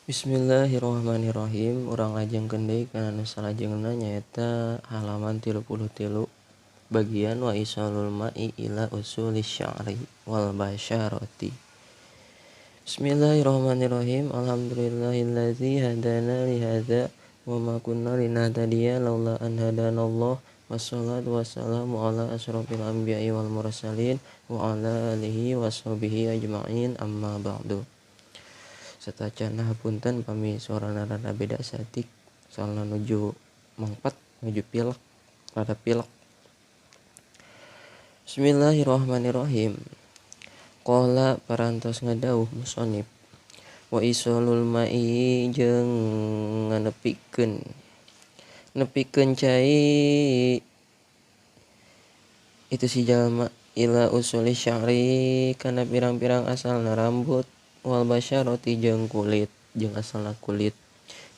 Bismillahirrahmanirrahim. Urang lajengkeun deui kana nu salajengna nyaeta halaman 33 bagian wa isalul ma'i ila usuli sya'ri wal basyarati. Bismillahirrahmanirrahim. Alhamdulillahillazi hadana li hadza wa ma kunna linahtadiya laula an hadanallah. Wassalatu wassalamu ala asyrafil anbiya'i wal mursalin wa ala alihi washabihi ajma'in, amma ba'du. Satacana hapunten pami sorana rada beda saeutik soalna nuju mangpat nuju pilek rada pilek. Bismillahirrahmanirrahim. Qala parantos ngadauh musonib wa isolul ma'i jeung nganepikeun nepikeun cai itu si jalma ila usuli sya'ri kana pirang-pirang asalna rambut wal basyarati jeung kulit jeung asalna kulit.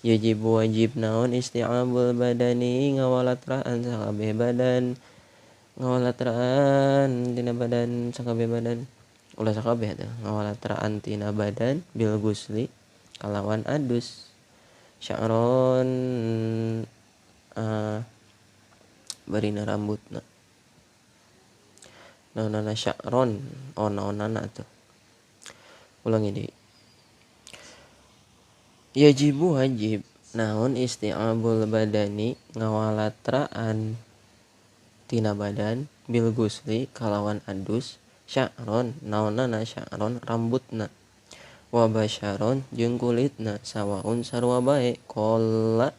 Yajib wajib naon isti'abul badani ngawalatraan sakabeh badan, ngawalatraan tina badan sakabeh badan, ulah sakabeh teh ngawalatraan tina badan bil gusli kalawan adus sya'ron barina rambutna naonana sya'ron oh naonana tuh. Ulangi deui. Yajibu wajib naon isti'abul badani ngawalatraan tina badan bil gusli kalawan adus sya'ron naonana sya'ron rambutna wa basyaron jeung kulitna sawaun sarua bae qalla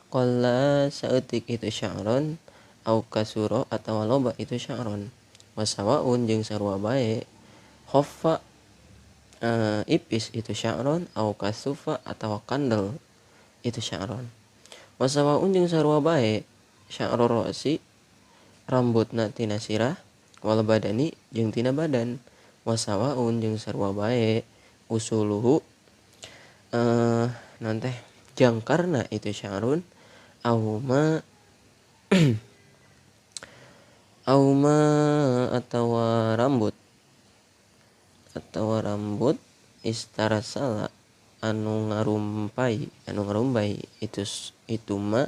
qalla saeutik itu sya'ron au kasuro atawa loba itu sya'ron wa sawaun jeung sarua bae khaffa ipis itu sya'ron au kasufa atawa kandel itu sya'ron wa sawaun jeung sarua bae sya'rur ra'si rambutna tina sirah wal badani jeung tina badan wa sawaun jeung sarua bae usuluhu naon teh jangkarna itu sya'run auma auma atawa rambut istarasala anu ngarumpai itu ma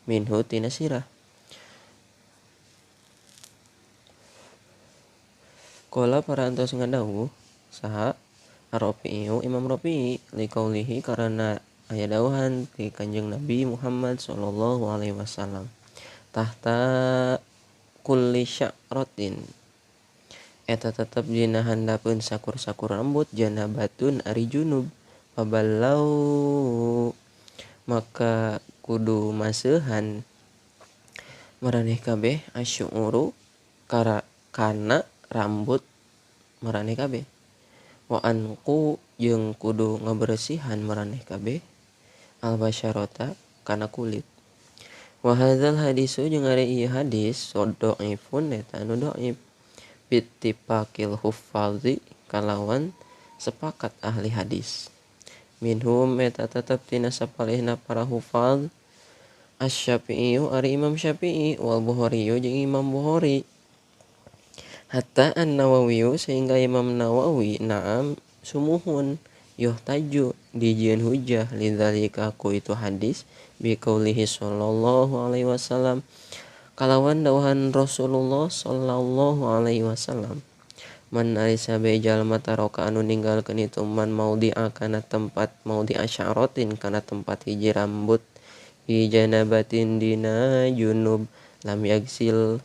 minhu tina sirah. Qala parantos ngadawuh saha Rafi'u Imam Rafi'i liqaulihi karena aya dawuhan ti Kanjeng Nabi Muhammad sallallahu alaihi wasallam tahta kulli sya'ratin eta tetep dina handapeun sakur-sakur rambut janabatun ari junub pabalau maka kudu maseuhan maraneh kabeh asy'uru kana rambut maraneh kabeh wa anqu jeung kudu ngabersihan maraneh kabeh al basyarata kana kulit. Wa hadzal hadisu jeung ari ieu hadis dhaifun eta anu dhaif bittifaqil huffazi kalawan sepakat ahli hadis. Minhum eta tetep tina sapalihna para hufaz Asy-Syafi'i ari Imam Syafi'i wal Bukhari jeung Imam Bukhari hatta An-Nawawi sehingga Imam Nawawi na'am sumuhun yuhtaju dijieun hujah lidzalika ku itu hadis biqaulihi sallallahu alaihi wasallam kalawan dawuhan Rasulullah sallallahu alaihi wasallam man ari sabe jalma taroka anu ninggalkeun itu man maudhi'a kana tempat maudhi'a sya'ratin kana tempat hiji rambut bi janabatin dina junub lam yagsil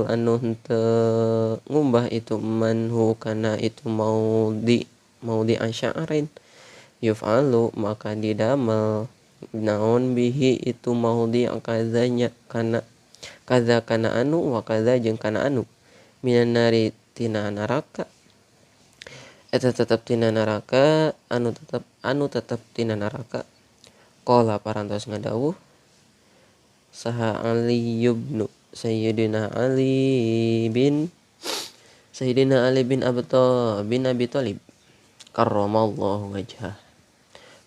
anu henteu ngumbah itu man hu kana itu maudhi'a sya'rin yuf'alu maka didamel naon bihi itu maudhi kadzanya kana kadza kana anu wa kadza jeung kana anu minan nari tina neraka eta tetep tina neraka anu tetep tina neraka. Qala parantos ngadawuh saha Ali ibn Sayyidina Ali bin Abi Thalib karramallahu wajhah.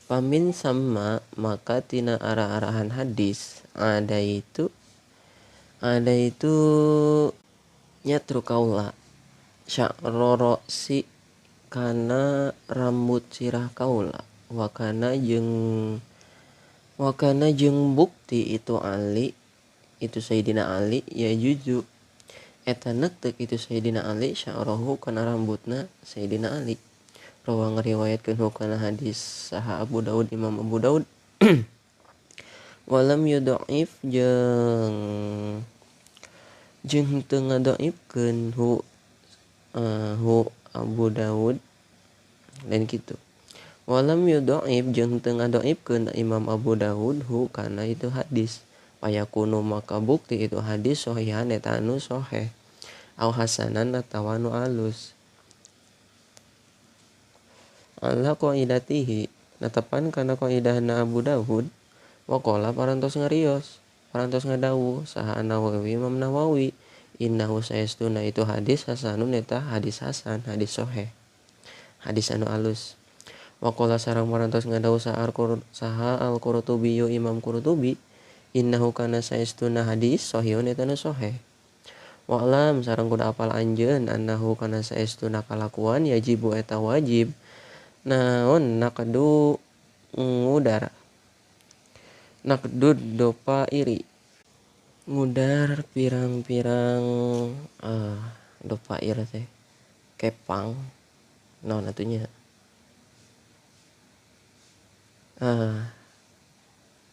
Pamin sama maka tina arah-arahan hadis ada itu nyatru kaula sya'ro ro'si kana rambut sirah kaula wakana jeung bukti itu Ali itu Sayyidina Ali ya juju eta neuteuk itu Sayyidina Ali sya'rahu kana rambutna Sayyidina Ali rawa ngariwayatkeun hukana hadis saha Abu Daud Imam Abu Daud walam yudha'if jeung teu ngadhaifkeun hu Abu Daud lain kitu walam yudha'if jeung teu ngadhaifkeun Imam Abu Daud hu kana itu hadis payakunu maka bukti itu hadis sahihan eta anu sahih au hasanan atawa anu alus ala qaidatihi netepan kana qaidahna Abu Daud waqala parantos ngarios parantos ngadawuh saha Nawawi Imam Nawawi innahu saestuna itu hadis hasanun eta hadis hasan hadis sahih hadis anu alus waqala sareng parantos ngadawuh saha Al-Qurtubi Imam Qurtubi innahu kana saestuna hadis sahihun eta nu sahih wa'lam sareng kudu apal anjeun annahu kana saestuna kalakuan yajibu eta wajib naon naqdu ngudar naqdud dopa iri ngudar pirang-pirang dopa iri teh kepang naon atunya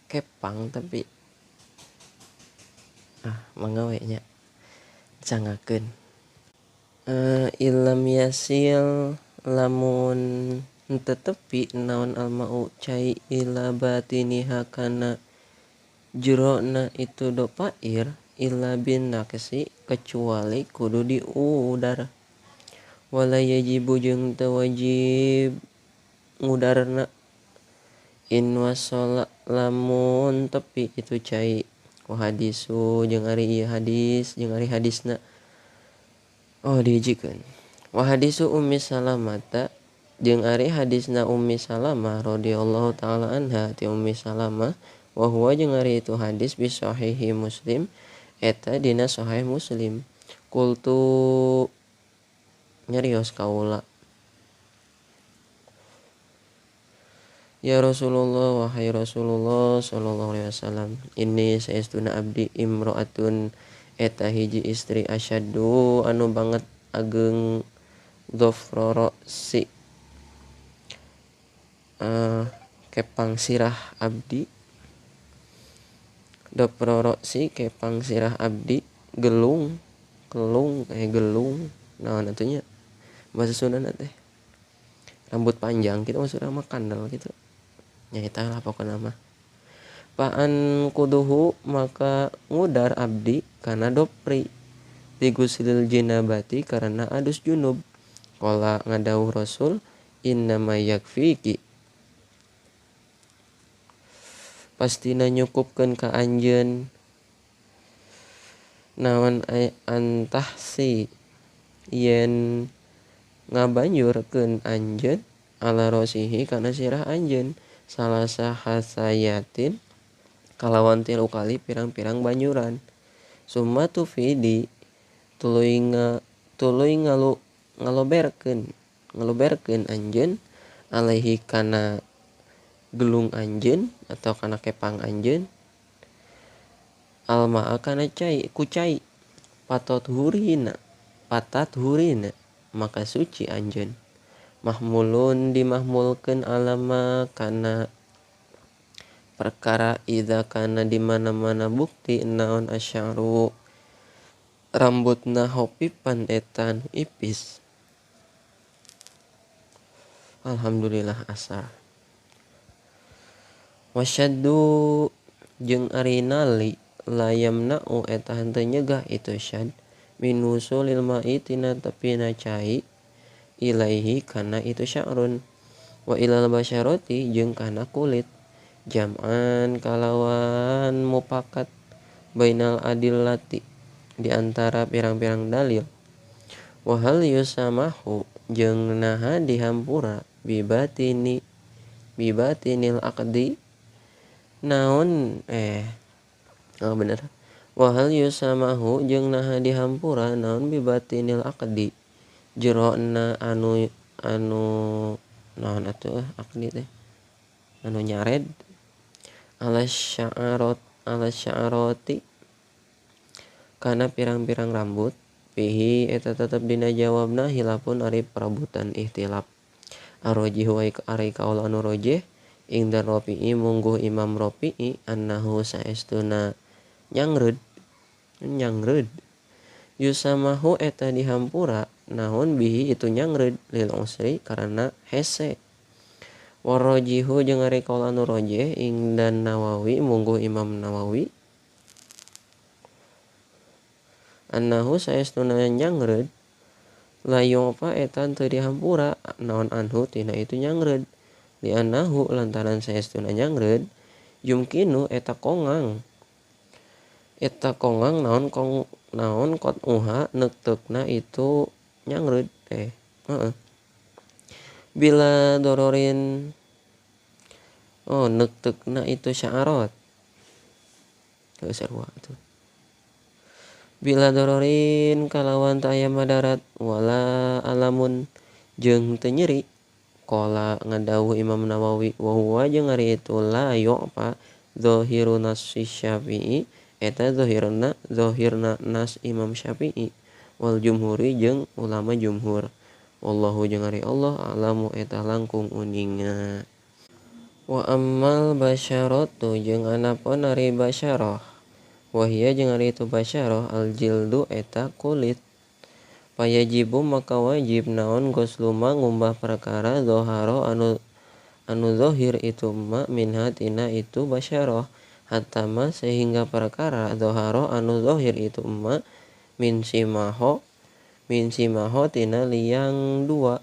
kepang tapi mangga we nya cangakeun ilam yasil lamun tetepi naon almau cai ila batiniha kana jerona itu dopair illa bin naqsi kecuali kudu diudar wala yajibu jeung teu wajib ngudarna in wasala lamun tepi itu cai wa hadisu jeung ari ieu hadis jeung ari hadisna oh dihijikeun wa hadisu Ummi Salamata jeung ari hadisna Ummi Salamah radhiyallahu taala anha ti Ummi Salamah wa huwa jeung ari itu hadis bi sahihi Muslim eta dina sahih Muslim qultu nyarios kaula ya Rasulullah wahai Rasulullah sallallahu alaihi wasallam ini saestuna abdi imro'atun eta hiji istri asyaddu anu banget ageng dhafra si kepang sirah abdi dhafra si kepang sirah abdi gelung kelung gelung naon atunya bahasa Sunda teh rambut panjang kitu maksudna mah kandel kitu nyaeta lah pokona mah pa'an kuduhu maka ngudar abdi kana dopri digusilil jinabati karena adus junub qala ngadawuh Rasul innama yakfiki pastina nyukupkeun ka anjeun naon antahsi yen ngabanjurkeun anjeun ala rosihi kana sirah anjeun salasa hasayatin kalawan tilu kali pirang-pirang banjuran summa tufidi tuluy ngaloberkeun anjeun alaihi kana gelung anjeun atau kana kepang anjeun almaa kana cai ku cai patat hurina maka suci anjeun mahmulun dimahmulkeun alama kana perkara idza kana di mana-mana bukti naon asyaru rambutna hopipan etan ipis. Alhamdulillah asar. Wasyaddu jeung ari nali layamna'u eta henteu nyegah itu syad min wusulil ma'i tina tepina cai ilaihi kana itu sya'run wa ilal basyarati jeung kana kulit jam'an kalawan mupakat bainal adillati di antara pirang-pirang dalil wa hal yusamahu jeung naha dihampura bibatinil aqdi naon bener wa hal yusamahu jeung naha dihampura naon bibatinil aqdi jerona anu anu naon atuh akdi teh anu nyared ala sya'arot ala sya'aroti kana pirang-pirang rambut fihi eta tetep dina jawabna hilafun ari perebutan ihtilaf arrojihu ari kaul anu rojih ing dan Rafi'i mungguh Imam Rafi'i annahu saestuna nyangreud nyangreud yusamahu eta dihampura naon bihi itu nyangreud lil usri karena hese warrojihu jeung ari kaul anu rojih ing dan Nawawi mungguh Imam Nawawi annahu saestuna nyangreud la yu'fa eta teu dihampura naon anhu tina itu nyangreud li annahu lantaran saestuna nyangreud yumkinu eta kongang naon kong naon kot uha neukteukna itu nyangreud teh heeh bila dororin oh neukteukna itu sya'arot heuh sarua atuh bila dororin kalawan teu aya madarat wala alamun jeung teu nyeri qala ngadawuh Imam Nawawi wa huwa jeung ari itu la yu'fa zahiru nas Syafi'i eta zahirna zahirna nas Imam Syafi'i wal jumhuri jeung ulama jumhur wallahu jeung ari Allah alamu eta langkung uninga wa ammal basyaratu jeung anapun ari basyarah wahia jeung ari itu basyarah al jildu eta kulit payajibu maka wajib naon ghusluma ngumbah perkara zahara anu anu zahir itu ma minha tina itu basyarah hatta ma sehingga perkara zahara anu zahir itu ma min simaho tina liang dua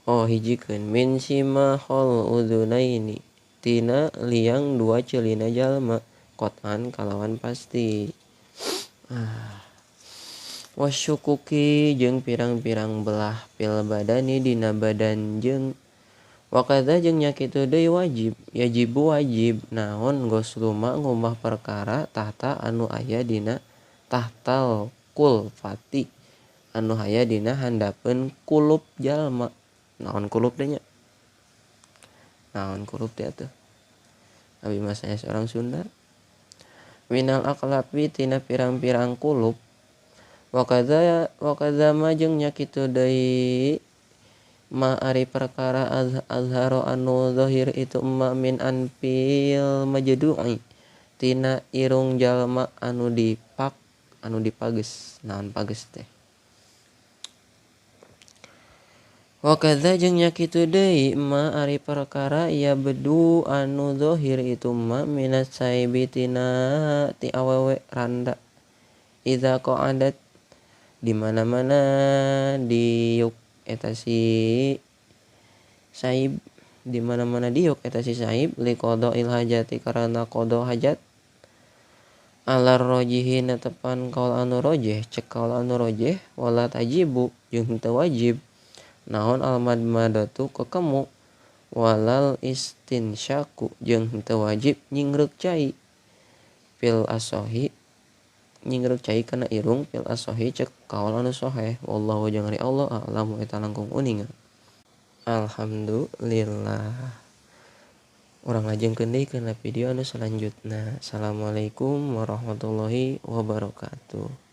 oh hijikeun min simahol udzunaini tina liang dua celina jalma kotan kalawan pasti wasyukuki jeung pirang-pirang belah pil badani dina badan jeung wakadza jeung nya kitu deui wajib yajibu wajib naon ghusluma ngumbah perkara tahta anu aya dina tahtal kulfati anu aya dina handapeun kulup jalma naon kulup teh nya naon kulup teh atuh abi mah saya seorang Sunda minal aqlabi tina pirang-pirang kulup wakadza wakadza ma jeung nya kitu deui ma ari perkara azharo anu zahir itu ma min anfil majdu'i tina irung jalma anu dipak anu dipages naon pages teh wakadza jeung nya kitu deui ma ari perkara ya bedu anu zahir itu ma minat saibi tina ti awewe randa idza qa'adat di mana-mana diuk eta si saib di mana-mana diuk eta si saib li qada'il hajati karena qada hajat alar rojihi netepan kaul anu rojih cek kaul anu rojih wala tajibu jeung teu wajib naon al madmadatu kekemu walal istinsyaku jeung teu wajib nyingreuk cai fil asohi nyingreuk cai kana irung fil asohi cek kaul anu soheh wallahu jeung ari Allah a'lamu eta langkung uninga. Alhamdulillah urang lajengkeun deui kana video anu salanjutna. Assalamualaikum warahmatullahi wabarakatuh.